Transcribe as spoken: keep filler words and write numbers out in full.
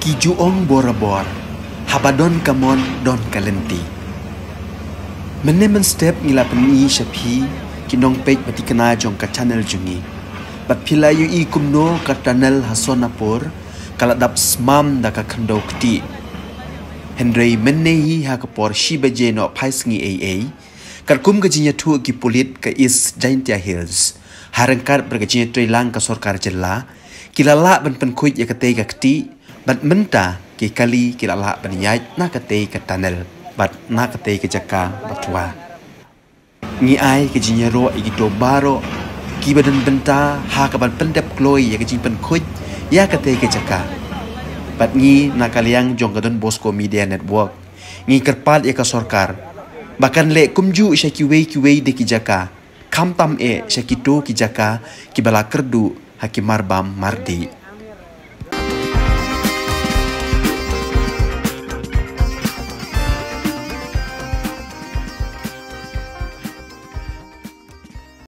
Ki ju ong borabor, haba don ka mon don ka lynti. Mynne mynstep ngi la pyni sha phi ki nongpeit bad ki khynnah jong ka channel jong ngi. Bad phi la ïohi kumno ka tunnel ha Sonapur ka la dap smam da ka khyndew ktieh. Hynrei mynne hi ha ka por shi baje noh phai sngi ei ei, katkum ka jingïathuh ki pulit ka East Jaintia Hills, ha ryngkat bad ka jingïatreilang ka sorkar jylla, ki la lah ban pynkhuid ïa katei ka ktieh, bad mynta ki kali ki la lah ban ïaid na katei ka tunnel bad na katei ka jaka ba twa. Ngi ai ka jingïaroh ïa kito baroh kiba don bynta ha kaban pyndep kloi ïa ka jingpynkhuid ïa katei ka jaka. Bad ngi na ka liang jong ka Don Bosco Media Network, ngi kyrpad ïa ka sorkar ba kan leh kumjuh sha kiwei kiwei de ki jaka, khamtam eh sha kito ki jaka kiba la kyrduh ha ki marbam mardih.